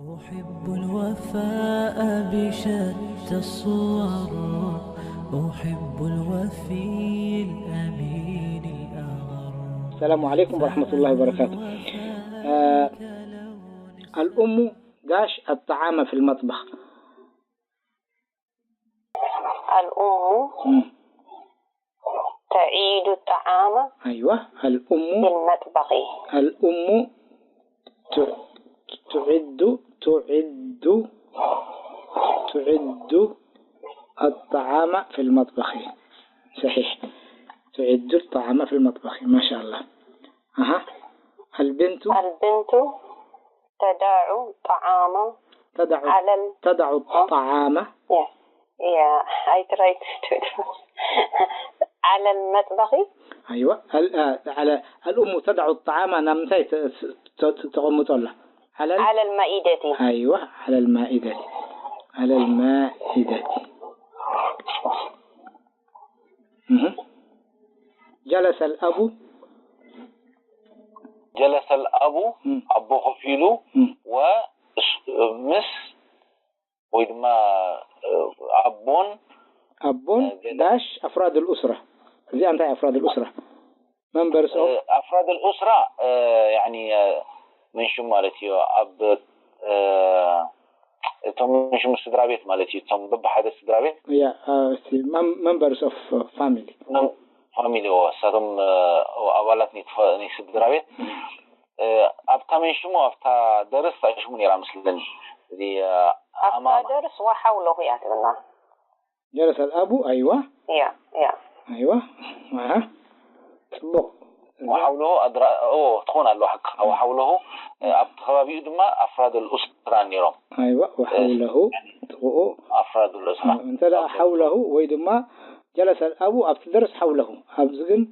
أحب الوفاء بشتى الصور، أحب الوفي الأمين الأغر. السلام عليكم ورحمة الله وبركاته. آه، الأم داش الطعام في المطبخ. الأم مم. تعيد الطعام أيوة، الأم في المطبخ. الأم ت- تعد تعد تعد الطعام في المطبخ. صحيح، تعد الطعام في المطبخ، ما شاء الله. أها، البنت البنت تضع طعام تضع على ال... تضع الطعام yeah. Yeah, I tried to do على المطبخ. أيوة، ال- آه، على الأم تضع الطعام، أنا متى ت- ت- تقوم تقول على ال- على المائدة. أيوة، على المائدة، على المائدة. مهم. جلس الأب ጀለሰል ኣቡ ም። ኣቦ ኮፍ ኢሉ ም። ወስ ምስ ወይ ድማ ኣቦን ኣቦን ገለ- ዳሽ ኣፍራድ الأسرة። እዚኣ እንታይ ኣፍራድ الأسرة? መንበርስ ኦፍ ኣፍራድ الأسرة ያኒ መንሽም ማለት እዩ። ኣብ እቶም መንሽም ስድራ ቤት ማለት እዩ። እቶም በብሓደ ስድራ ቤት ያ እስቲ መንበርስ ኦፍ ፋሚሊ ፋሚሊ እሳቶም ኣባላት ናይ ስድራ ቤት ኣብታ መንሽሙ ኣብታ ደርስ ሽሙ ነራ ምስልን እዚ ኣብታ ደርስ وحوله እያ ትብልና። جلس الأب أيوة እያ እያ أيوة أها ጽቡቕ وحوله ትኾን ኣለዋ ሓካ وحوله ኣብቲ ከባቢኡ ድማ ኣፍራድ الأسرة ነይሮም أيوة وحوله ጥቕኡ ኣፍራድ الأسرة እንተ ደኣ حوله ወይ ድማ جلس الأب ኣብቲ ደርስ حوله ኣብዚ ግን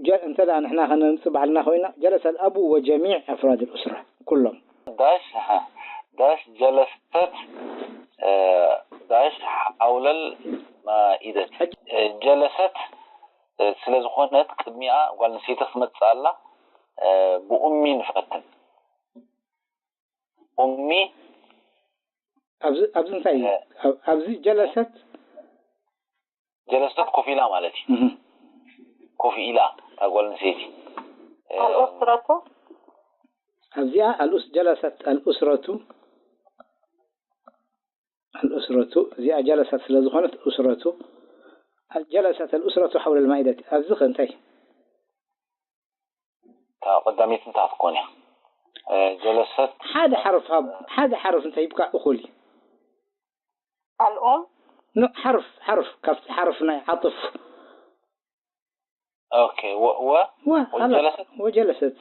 ጀ- እንተ ደኣ ንሕና ከነምጽእ ባዕልና ኮይና جلس الأب وجميع أفراد الأسرة ኩሎም ዳሽ ኣሃ፣ ዳሽ ጀለሰት እ፣ ዳሽ حول المائدة እ፣ ጀለሰት እ፣ ስለ ዝኾነት ቅድሚኣ ጓል ኣንስተይቲ ክትመጽእ ኣላ እ፣ ብኡሚ ንፈትን ኡሚ ኣብዚ ኣብዚ እንታይ እዩ ኣብ- ኣብዚ ጀለሰት ጀለሰት ኮፍ ኢላ ማለት እዩ እህ፣ ኮፍ ኢላ እታ ጓል ኣንስተይቲ እ፣ الأسرة ኣብዚኣ الأس جلست الأسرة الأسرة እዚኣ جلست ስለ ዝኾነት أسرة جلست الأسرة حول المائدة ኣብዚ ኸ እንታይ እታ ቀዳመይቲ እንታይ ክትኮን እያ እ፣ ጀለሰት ሓደ ሓርፍ ሃብ ሓደ ሓርፍ እንታይ ይብቃ እኹል እዩ الأم ኖ ሓርፍ ሓርፍ ካብቲ ሓርፍ ናይ ዓጥፍ ኦኬ ወ- ወ ወ ወጀለሰት? ወጀለሰት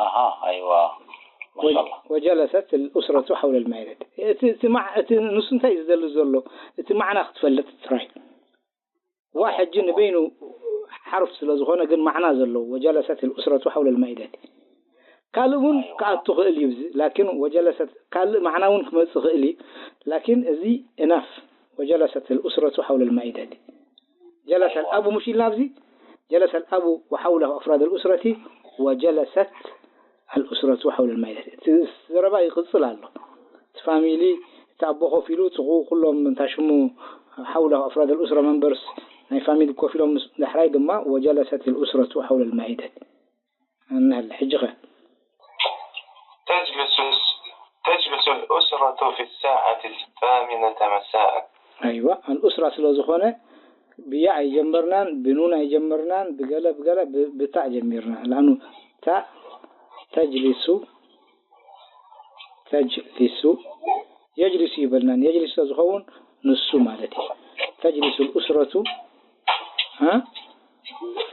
ኣሃ ኣይዋ ማሻላ وجلست الأسرة حول المائدة እቲ እቲ ማዕ- እቲ ንሱ እንታይ እዩ ዝደሊ ዘሎ እቲ ማዕና ክትፈልጥ ጥራይ ዋ ሕጂ ንበይኑ ሓርፍ ስለ ዝኾነ ግን ማዕና ዘለዎ وجلست الأسرة حول المائدة ካልእ እውን ክኣቱ ክእል እዩ እዚ ላኪን وجلست ካልእ ማዕና እውን ክመፅእ ክእል እዩ ላኪን እዚ enough وجلست الأسرة حول المائدة جلس الأب مش ኢልና ኣብዚ جلس الأب وحوله أفراد الأسرة وجلست الأسرة حول المائدة እቲ ዘረባ ይቕፅል ኣሎ እቲ ፋሚሊ እቲ ኣቦ ኮፍ ኢሉ ጥቕኡ ኩሎም እንታይ ሽሙ حوله أفراد الأسرة መንበርስ ናይ ፋሚሊ ኮፍ ኢሎም ምስ ዳሕራይ ድማ وجلست الأسرة حول المائدة እንሀለ ሕጂ ኸ تجلس تجلس الأسرة في الساعة الثامنة مساء ኣይዋ ኣልኡስራ ስለ ዝኾነ ብያ ኣይጀመርናን ብኑን ኣይጀመርናን ብገለ ብገለ ብታእ ጀሚርና ላኑ ታእ ተጅሊሱ ተጅሊሱ የጅሊሱ ይበልናን የጅሊሱ ዝኸውን ንሱ ማለት እዩ ተጅሊሱ ልኡስረቱ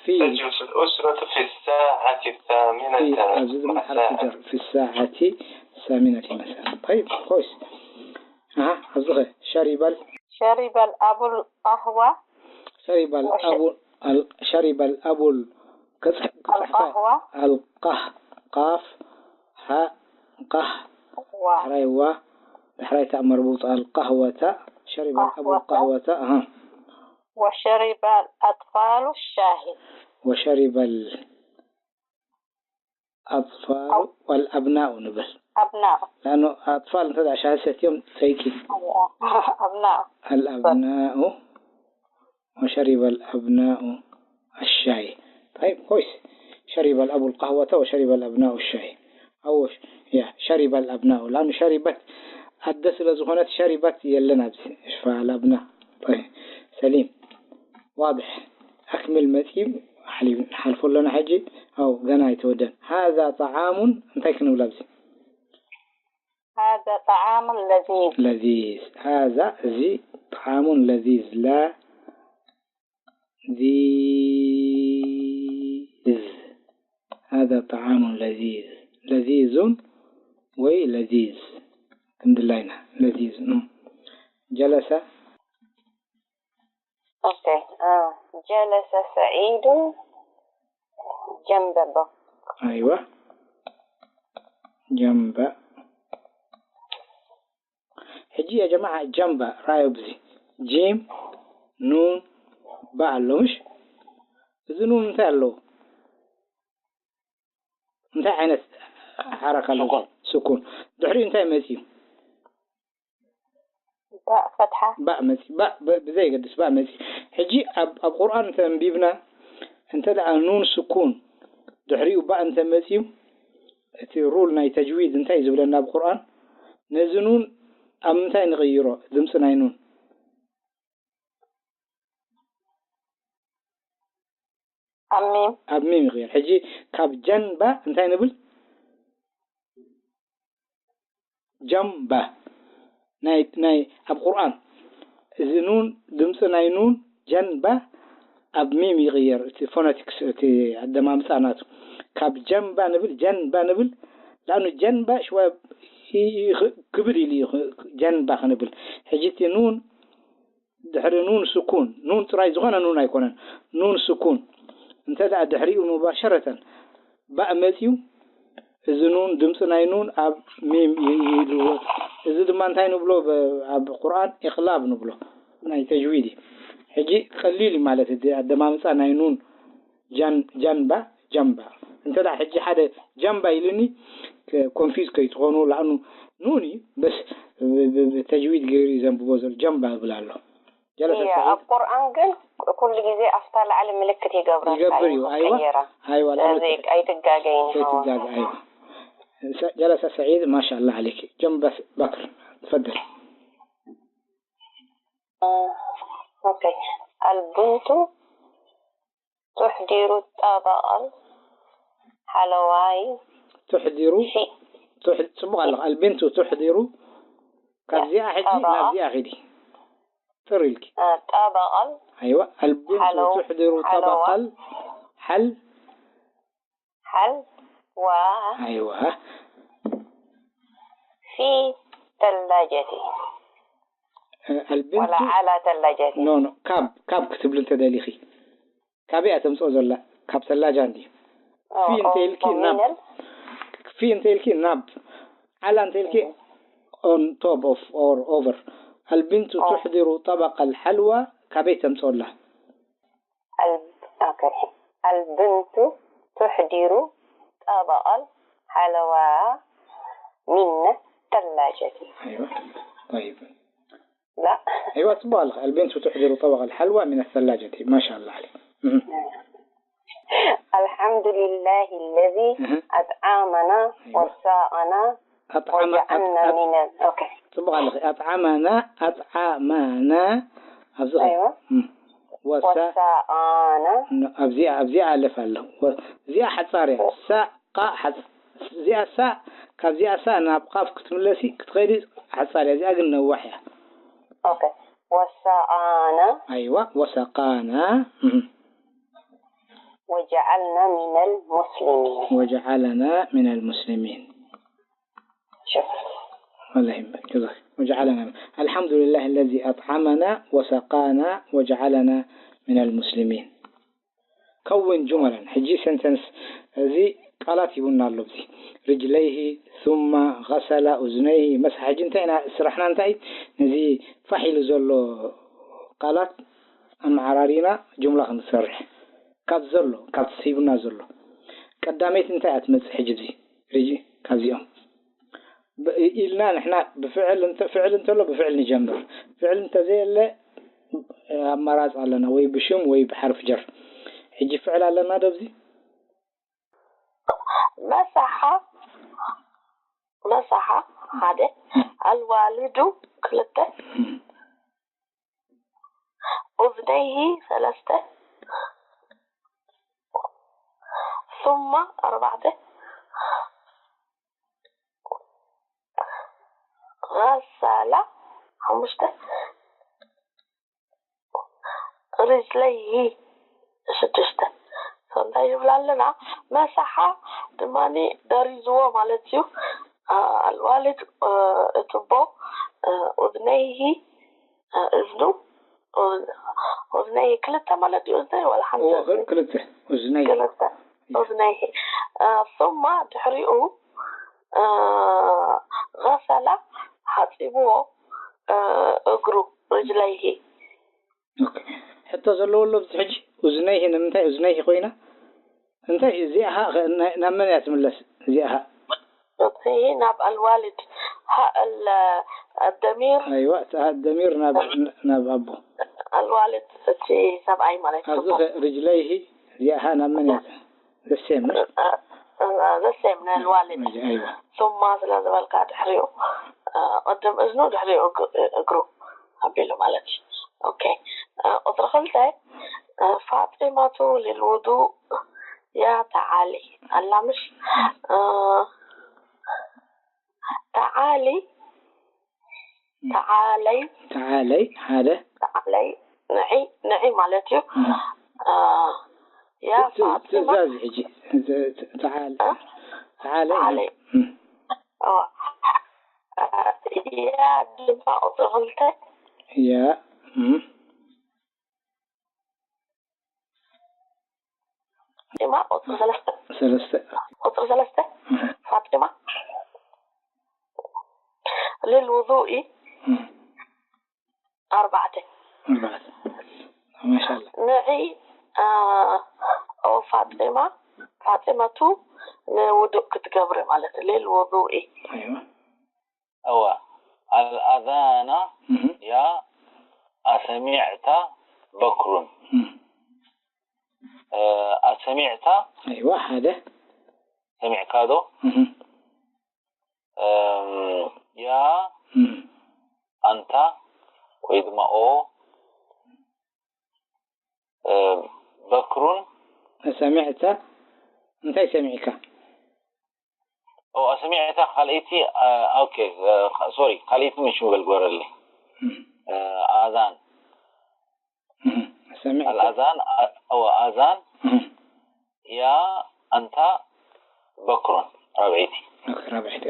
في تجلس الأسرة في الساعة الثامنة في أبزد من حرف جر في الساعة الثامنة مساء طيب كويس أها أبزغ شرب ال شرب الأب القهوة شرب الأب ال- شرب الأب ال- كتح- كتح- القهوة القه قاف حاء قه و حراي و حراي تاء مربوطة القهوة شرب الأب قهوة. القهوة أها وشرب الأطفال الشاهي وشرب الأطفال والأبناء نبل أبناء. لأنه أطفال እንተ ደኣ ሻሂ ሰትዮም ጠይቂ أبناء. الأبناء وشرب الأبناء الشاي. طيب كويس. شرب الأب القهوة وشرب الأبناء الشاي. أو ش- يا شرب الأبناء، لأنه شربت ኣደ ስለ ዝኾነት ሸሪበት የለን ኣብዚ። فالأبناء. طيب. سليم. واضح. أكمل መፂ ሓሊብ ንሓልፎ ኣለና ሕጂ። أو ገና ኣይተወደን. هذا طعام እንታይ ክንብል ኣብዚ؟ هذا طعام لذيذ. لذيذ. هذا እዚ طعام لذيذ. لا ذيذ. هذا طعام لذيذ. لذيذ ወይ لذيذ። ክንድላይና لذيذ. م. جلس ኦኬ። አ፣ ጀለሰ ሰዒዱ ጀንበ በ أيوة. ጀንበ ሕጂ يا جماعة ጀንበ ራዩ ብዚ ጂም ኑን ባ ኣሎ ምሽ? እዚ ኑን እንታይ ኣለዎ? እንታይ ዓይነት ሓረካ ኣለዎ? ስኩን። ስኩን። ድሕሪኡ እንታይ መፅዩ? ባእ ፈትሓ ባእ መፂ ባእ ብ- ብዘየገድስ ባእ መፂ። ሕጂ ኣብ ኣብ ቁርኣን እንተ ኣንቢብና እንተ ደኣ ኑን ስኩን ድሕሪኡ ባእ እንተ መፅዩ እቲ ሩል ናይ ተጅዊድ እንታይ እዩ ዝብለና ኣብ ቁርኣን? ነዚ ኑን ኣብ ምንታይ ንቕይሮ? ድምፂ ናይ ኑን ኣብ ሚም ኣብ ሚም ይቕየር። ሕጂ ካብ ጀንባ እንታይ ንብል? ጀንባ ናይ ናይ ኣብ ቁርኣን እዚ ኑን ድምፂ ናይ ኑን ጀንባ ኣብ ሚም ይቕየር። እቲ ፎነቲክስ እቲ ኣደማምፃ ናቱ ካብ ጀንባ ንብል ጀንባ ንብል ላኑ ጀንባ ሽዋ ክብድ ኢሉ እዩ ጀንባ ክንብል። ሕጂ እቲ ኑን ድሕሪ ኑን ስኩን ኑን ጥራይ ዝኾነ ኑን ኣይኮነን ኑን ስኩን እንተ ደኣ ድሕሪኡ ሙባሸረተን ባእ መፅዩ እዚ ኑን ድምፂ ናይ ኑን ኣብ ሚም ይልወጥ። እዚ ድማ እንታይ ንብሎ ኣብ ቁርኣን ኢቕላብ ንብሎ ናይ ተጅዊድ እዩ። ሕጂ ቀሊል እዩ ማለት እቲ ኣደማምፃ ናይ ኑን ጃንባ ጃንባ እንተ ደኣ ሕጂ ሓደ ጃንባ ኢሉኒ ኮንፊዝ ከይትኾኑ ላእኑ ኑን እዩ በስ ተጅዊድ ገይሩ እዩ ዘንብቦ ዘሎ ጃንባ እብል ኣሎ። ጀለሰ እያ ኣብ ቁርኣን ግን ኩሉ ግዜ ኣብታ ላዕሊ ምልክት ይገብረልካ ይገብር እዩ እዩ። ኣይዋ ቀየራ ኣይዋ ስለዚ ኣይትጋገይን ኣይትጋገ ኣይዋ ጀለሰ ሰዒድ ማሻላ ዓለይክ ጀንበ በክር ትፈደል ኦኬ ኣልብንቱ ትሕዲሩ ጠበቐል ሓለዋይ ትሕዲሩ ሺ ትሕ- ፅቡቕ ኣለኻ ኣልቢንቱ ትሕዲሩ ካብዚኣ ሕጂ ጠበቓ። ናብዚኣ ኺዲ ጥር ኢልኪ ጠበቐል ኣይዋ ኣልቢንቱ ሓለው- ትሕዲሩ ሓለዋ። ጠበቐል ሓል ሓልዋ ኣይዋ ፊ ተላጀቲ ኣልቢንቱ ወላ ዓላ ተላጀቲ ኖ ኖ ካብ ካብ ክትብሊ እንተደሊኺ ካበይ እያ ተምፅኦ ዘላ ካብ ተላጃ እንዲ ፊ እንተ ኢልኪ ናብ ሚነል ፊ እንተ ኢልኪ ናብ ዓላ እንተ ኢልኪ on top of or over ኣልቢንቱ ኦ። ትሕዲሩ ጠበቃ ልሓልዋ ካበይ ተምፅኦላ ኣል- ኦኬ። ኣልብንቱ ትሕዲሩ ጠበቐል ሓለዋ ሚነ ተላጀቲ ኣይዋ طيب ላ ኣይዋ ፅቡቅ ኣለካ ኣልቢንቱ ትሕዲሩ ጠበቃ ልሓልዋ ሚነ ተላጀቲ ማሻ ኣላ ዓለይክ እህ الحمد لله الذي أها. أطعمنا أيوة. وسقانا ኣጥዓማ وجعلنا من ال- أوكي. ፅቡቅ ኣለኺ ኣጥዓማና ኣጥዓማና ኣብዚ ኸ- أيوة. እም። ወሳ وسقانا ኖ፣ ኣብዚኣ ኣብዚኣ ኣለፍ ኣሎ ወ- እዚኣ ሓፃር እያ ሳቃ ሓፅ- እዚኣ ሳ ካብዚኣ ሳ ናብ ቃፍ ክትምለሲ ክትኸይዲ ሓፃር እያ እዚኣ ግን ነዋሕ እያ أوكي. وسقانا ኣይዋ ወሰቃና እም። وجعلنا من المسلمين. وجعلنا من المسلمين شوف. الله يبارك جزاك وجعلنا الحمد لله الذي أطعمنا وسقانا وجعلنا من المسلمين كون جملا ሕጂ ሰንተንስ እዚ ቃላት ሂቡና ኣሎ እዚ رجليه ثم غسل أذنيه مسح ሕጂ እንታይ ኢና ስራሕና እንታይ ነዚ ፋሕ ኢሉ ዘሎ ቃላት ኣመዓራሪና ጁምላ ክንሰርሕ ካብ ዘሎ ካብ ሂቡና ዘሎ ቀዳመይቲ እንታይ እያ ትመፅእ ሕጂ እዚ ርጂ ካብዚኦም ብ-፣ ኢልና ንሕና ብፍዕል እንተ-፣ ፍዕል እንተሎ ብፍዕል ንጀምር። ፍዕል እንተዘየለ ኣማራጺ ኣለና፣ ወይ ብሽም ወይ ብሓርፍ ጀር። ሕጂ ፍዕል ኣለና ዶ ኣብዚ? መሰሓ፣ መሰሓ ሓደ፣ ኣልዋሊዱ ክልተ፣ ኡዝነይሂ ሰለስተ፣ ثم ኣርባዕተ፣ غسل ሓሙሽተ፣ ርጅለይሂ ሽዱሽተ። እንታይ ይብል ኣለና? መሰሓ ድማኒ ደሪዝዎ ማለት እዩ። ኣልዋሊድ፣ እትቦ፣ ኡዝነይሂ፣ እዝኑ፣ ኡዝነይሂ ክልተ ማለት እዩ። እዝነይ ዋላ ሓንቲ ክልተ ኡዝነይ ክልተ ኡዝነይሂ። ثم ድሕሪኡ غسل ሓፂብዎ እግሩ ርጅለይሂ። ሕቶ ዘለዎ ኣሎ ኣብዚ ሕጂ። ኡዝነይሂ ንምንታይ ኡዝነይሂ ኮይና? እንታይ እዚኣ ሃ ናብ መን እያ ትምለስ? እዚኣ ሃ እዚሂ ናብ ኣልዋሊድ ሃ ኣል ኣደሚር ኣይዋ እታ ሃ ኣደሚር ናብ ናብ ኣቦ ኣልዋሊድ እቲ ሰብኣይ ማለት ኣብዚ ርጅለይሂ እዚኣ ሃ ናብ መን እያ ዘሴም ዘሴም ንልዋሊድ ኣይዋ ثم ስለ ዝበልካ ድሕሪኡ ቅድም እዝኑ ድሕሪኡ እግሩ ኣቢሉ ማለት እዩ። ኦኬ ቁፅሪ ክልተ ፋጢመቱ ሊልውዱእ ያ ተዓሊ ኣላ ምሽ ተዓሊ ተዓለይ ተዓለይ ሓደ ተዓለይ ንዒ ንዒ ማለት እዩ። ያ ፋጢማ ትእዛዝ ሕጂ ተዓለ ተዓለ ተዓለይ ያ ድማ ቁፅሪ ክልተ ያ ፋጢማ ቁፅሪ ሰለስተ ሰለስተ ቁፅሪ ሰለስተ ፋጢማ ልልውዱኢ ኣርባዕተ ኣርባዕተ ማሻላ ንዒ ኦ ፋጢማ ፋጢመቱ ንውዱእ ክትገብሪ ማለት ልልውዱኢ ኣይዋ እዋ ኣልኣዛና ያ ኣሰሚዕታ በክሩን ኣሰሚዕታ ኣይዋ ሓደ ሰሚዕካ ዶ ያ ኣንታ ወይ ድማ ኦ በክሩን ሰሚዕታ እንታይ ሰሚዕካ ኦ ኣሰሚዕታ ካልኣይቲ ኦኬ ሶሪ ካልኣይቲ ምሽ ምበል ጎረለይ ኣዛን ሰሚዕታ ኣልኣዛን ኦ ኣዛን ያ ኣንታ በክሩን ራብዐይቲ ራብዐይቲ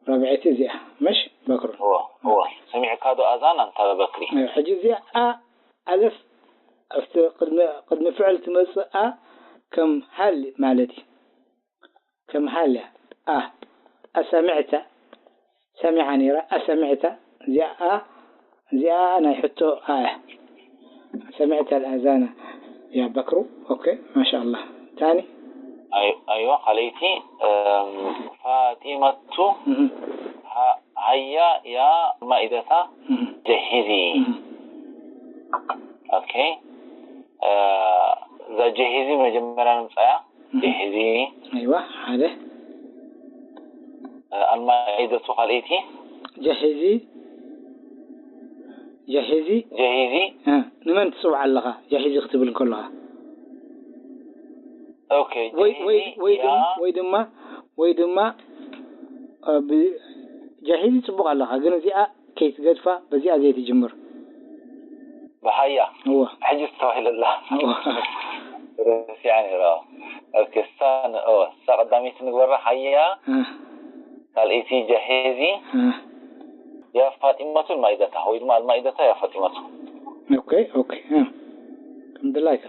ራብዐይቲ እዚኣ ምሽ በክሩን እዎ እዎ ሰሚዕካ ዶ ኣዛን ኣንታ በክሪ ሕጂ እዚኣ ኣ ኣለፍ ኣብቲ ቅድሚ ፍዕል ትመፅእ ኣ ከም ሃል ማለት እዩ ከም ሃል እያ ኣ ኣሰሚዕተ ሰሚዓ ነይራ ኣሰሚዕተ እዚኣ ኣ እዚኣ ናይ ሕቶ ኣ እያ ሰሚዕተ ኣልኣዛና ያ በክሩ ኦኬ ማሻ ኣላህ ታኒ ኣይዋ ካልኣይቲ ፋጢመቱ ሃያ ያ ማኢደታ ጀሂዚ ኦኬ እዛ ጀሂዚ መጀመርያ ንምፃያ ጀሂዚ ኣይዋ ሓደ ኣልማኢደቱ ካልኣይቲ ጀሂዚ ጀሂዚ ጀሂዚ ንመን ትፅውዓ ኣለኻ ጀሂዚ ክትብል ከለኻ ኦኬ ጀሂዚ ወይ ድማ ወይ ድማ ጃሂዚ ጽቡቕ ኣለኻ ግን እዚኣ ከይትገድፋ በዚኣ ዘይትጅምር ብሃያ እወ ሕጂ ዝተባሂለላ እወ ረሲዓ ነይራ ኦኬ እሳ እሳ ቀዳመይቲ ንግበራ ሃያ ካልኣይቲ ጃሂዚ ያ ፋጢመቱ ኣልማኢደታ ወይ ድማ ኣልማኢደታ ያ ፋጢመቱ ኦኬ ኦኬ ከም ድላይካ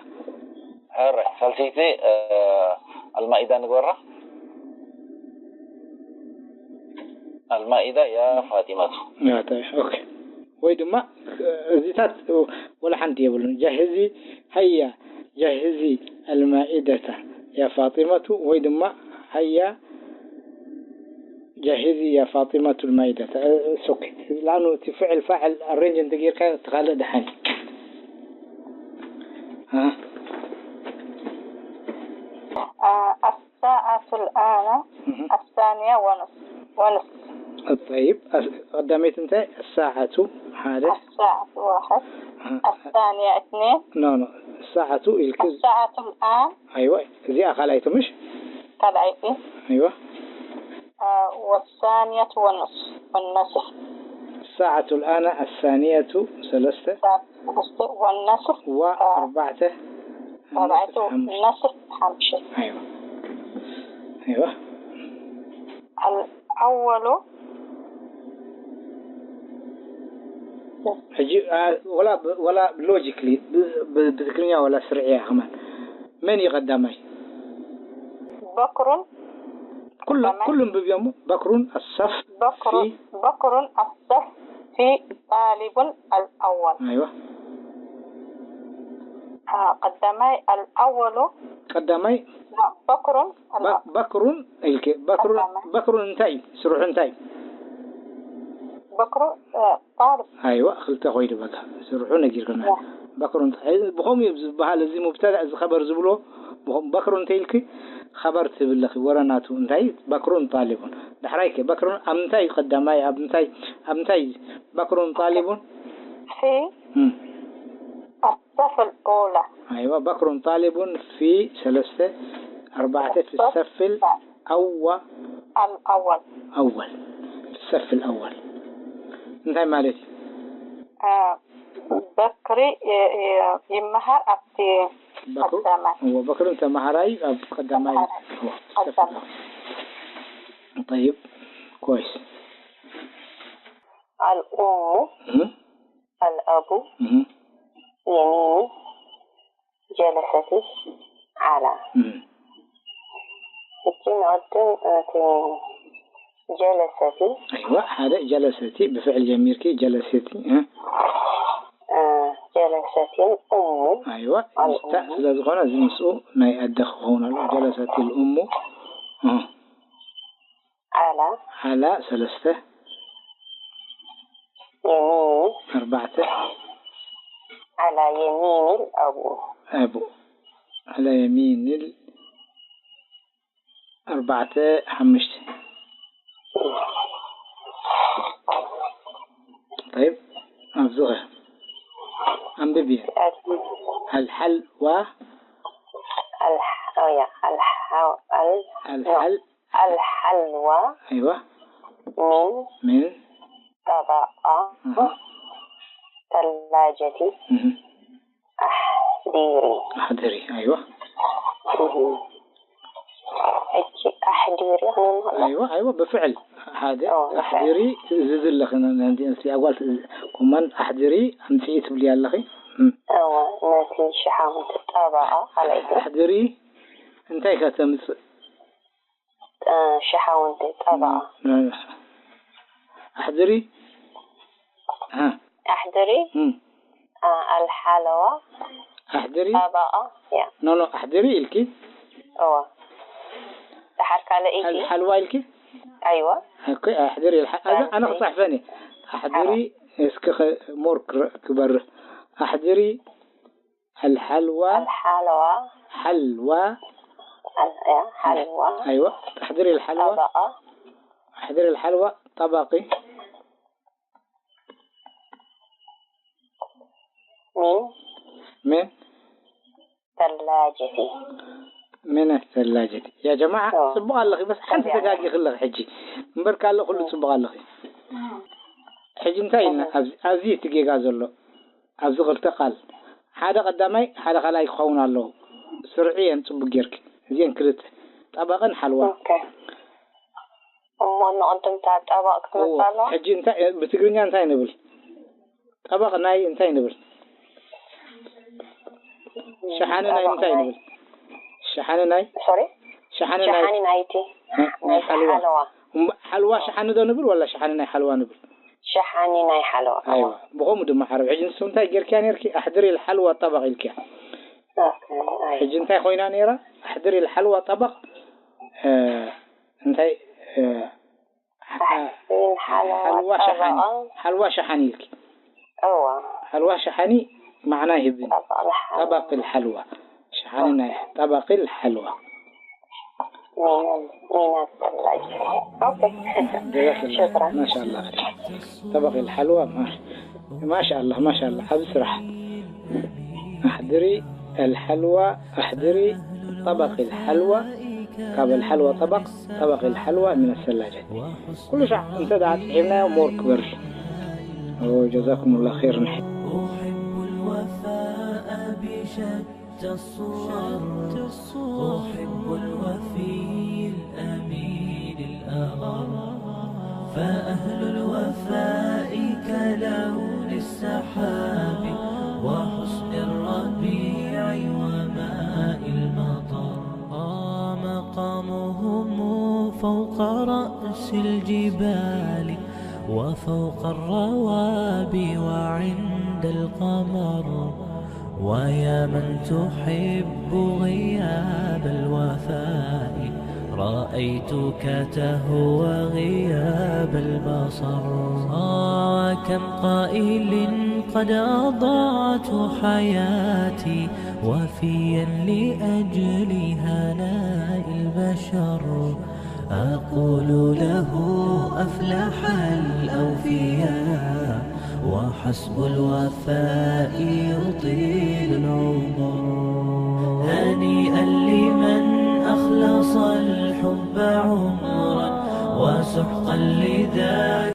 ሕራይ ሳልሰይቲ ኣልማኢዳ ንግበራ ኣልማኢዳ ያ ፋጢመቱ ኦኬ ወይ ድማ እዚታት ወላ ሓንቲ የብሉን ጃህዚ ሃያ ጃህዚ ኣልማኢደታ ያ ፋጢመቱ ወይ ድማ ሃያ جهزي يا فاطمة المائدة. اتس اوكي. لأنه እቲ ፍዕል ፋዕል ኣሬንጅ እንተጌርካ እቲ ካልእ ደሓን እዩ። ها. آه، الساعة الآن مهم. الثانية ونصف ونصف طيب. ቀዳመይቲ እንታይ? الساعة ሓደ الساعة واحد الثانية اثنين ኖ ኖ الساعة ኢልክ الساعة الآن ኣይዋ እዚኣ ካልኣይቲ ምሽ ካልኣይቲ ኣይዋ آه، والثانية والنصف والنصف الساعة الآن الثانية ሰለስተ والنصف ወኣርባዕተ أربعة ሓሙሽተ نصف حمشة ኣይዋ ኣይዋ الأول ሕጂ አ- ወላ ብ- ወላ ሎጂክሊ ብ- ብ- ብትግርኛ ወላ ስርዕያ ከማን መን እዩ ቀዳማይ بكر ኩሉ ቀዳማይ። ኩሉም ብብዮሞ በክሩን ኣሰፍ بكر في بكر الصف طالب الأول ኣይዋ آه، قدمي الأول ቀዳማይ لا، بكر በ- በክሩን ኢልክ በክሩን ቀዳማይ። በክሩን እንታይ እዩ ስርሑ እንታይ እዩ بكر آه، طالب ኣይዋ ክልተ ኮይኑ በቃ ስርሑ ነጊርክና በክሩን ብኸምኡ እዩ ዝበሃል እዚ ሙብተዳ እዚ ኸበር ዝብሎ ብኸም- በክሩን እንተ ኢልክ ኸበር ትብለኺ ወረ ናቱ እንታይ በክሩን ጣሊቡን ዳሕራይ ከ በክሩን ኣብ ምንታይ እዩ ቀዳማይ ኣብ ምንታይ ኣብ ምንታይ በክሩን ጣሊቡን في እም። الصف الأولى ኣይዋ በክሩን ጣሊቡን ፊ ሰለስተ ኣርባዕተ ፊ ሰፍል ኣዋ الأول ኣወል ሰፍል ኣወል እንታይ ማለት እዩ آه، بكري ي- ي- يمهر أبتي በክሩ ቀዳማይ እዎ በክሩን ተመሃራይ ኣብ ቀዳማይ ተመሃራይ። እዎ፣ ሰፍል ኣወል طيب كويس الأم እህ الأب እህ يميني جلست على እህ እቺ ንቐድም እቲ ጀለሰቲ ኣይዋ ሓደ ጀለሰቲ ብፍዕል ጀሚርኪ ጀለሰቲ እህ ጀለሰቲን እሙ ኣይዋ ምስታ ስለ ዝኾነ እዚ ምስኡ ናይ ኣደ ክኸውን ኣሎ ጀለሰቲ ልእሙ እህ ዓላ ሓላ ሰለስተ የሚኒ ኣርባዕተ ዓላ የሚኒ ኣቡ ኣቡ ሓላ የሚንል ኣርባዕተ ሓሙሽተ طيب ኣብዝኸ ኣንብብ እየ ኣልሓልዋ ኣልሓያ ኣልሓው ኣል ኣልሓል ኣልሓልዋ ኣይዋ ሚን ምን ጠባቃ እህ ተላጀቲ እህ ኣሕዲሪ ኣሕድሪ ኣይዋ እህ እቺ ኣሕዲሪ ክንምሃላ ኣይዋ ኣይዋ ብፍዕል ሓደ ኦ፣ ብፍዕል። ኣሕድሪ ትእዝዝ ኣለኺ ነንቲ ኣጓል ትእዝ- ኮማን ኣሕድሪ ኣምፅኢ ትብሊ ኣለኺ እም። እወ ነቲ ሽሓውንቲ ጠባቃ ካልኣይቲ ኣሕድሪ እንታይ ከተምፅእ እ፣ ሽሓውንቲ ጠባቃ ኣሕድሪ እ፣ ኣሕድሪ እም። እ፣ ኣልሓለዋ ኣሕድሪ ጠባቃ ያ ኖ ኖ ኣሕድሪ ኢልኪ እወ ድሓር ካልኣይቲ ኣልሓልዋ ኢልኪ ኣይዋ እኮ ኣሕድሪ ኣልሓ ኣዛ ኣነ ክፅሕፈን እየ ኣሕድሪ እስኪ ሞር ክበርህ ኣሕድሪ ኣልሓልዋ ኣልሓለዋ ሓልዋ ኣል- ያ ሓልዋ ኣይዋ ኣሕድሪ ኣልሓልዋ ጠባቃ ኣሕድሪ ኣልሓልዋ ጠባቂ ሚን ምን ተላጀቲ ምን ኣስተላጀት ያ ጀማዓ ጽቡቅ ኣለኺ በስ ሓንቲ ተጋጊኺ ኣለኺ ሕጂ እምበር ካልእ ኩሉ ጽቡቅ ኣለኺ ሕጂ እንታይ ኢልና ኣብዚ ኣብዚ እቲ ጌጋ ዘሎ ኣብዚ ክልተ ቃል ሓደ ቀዳማይ ሓደ ካልኣይ ክኸውን ኣለዎ ስርዒ እየን ጽቡቅ ጌርኪ እዚአን ክልተ ጠባቅን ሓልዋ ኦኬ እሞ ንቅድምታ ጠባቅ ክትመጽእ ኣለዋ ሕጂ እንታይ ብትግርኛ እንታይ ንብል ጠባቅ ናይ እንታይ ንብል ሸሓኒ ናይ እንታይ ንብል ሸሓኒ ናይ ሶሪ ሸሓኒ ናይ ሸሓኒ ናይቲ ናይ ሓልዋ ሓለዋ እምባ- ሓልዋ ሸሓኒ ዶ ንብል ወላ ሸሓኒ ናይ ሓልዋ ንብል ሸሓኒ ናይ ሓለዋ ኣይዋ ብኸምኡ ድማ ዓረብ ሕጂ ንሱ እንታይ ጌርክያ ነርኪ ኣሕድሪ ሓልዋ ጠባቅ ኢልክያ ኦኬ፣ ኣይ። ሕጂ እንታይ ኮይና ነይራ ኣሕድሪ ሓልዋ ጠባቅ እ፣ እንታይ እ፣ ሓልዋ ሸሓኒ፣ ሓልዋ ሸሓኒ ኢልኪ። ሓልዋ ሸሓኒ ማዕና ይህብን። ጠበቕ ሓልዋ ሸሓኒ ናይ ጠበቕ ሓልዋ። ማሻላ። ጠበቕ ሓልዋ። ማሻላ፣ ማሻላ። ዓብ ስራሕ። ኣሕድሪ ኣልሓልዋ ኣሕድሪ ጠበቕ ሓልዋ። ካብ ኣልሓልዋ ጠበቕ፣ ጠበቕ ሓልዋ ምን ኣሰላጀት። ኩሉ ሻዕ እንተ ደኣ ጽሒፍናዮ ሞር ክበር። ጀዛኩም ላ ር። أحب الوفي الأمين الأغر، فأهل الوفاء كلون السحاب، وحسن الربيع وماء المطر. آه، مقامهم فوق رأس الجبال، وفوق الروابي وعند القمر. ويا من تحب غياب الوفاء، رأيتك تهوى غياب البصر. آه، كم قائل قد أضعت حياتي وفيا لأجل هناء البشر. أقول له: أفلح الأوفياء، وحسب الوفاء يطيل العمر. هنيئا لمن أخلص الحب عمرا، وسحقا لذاك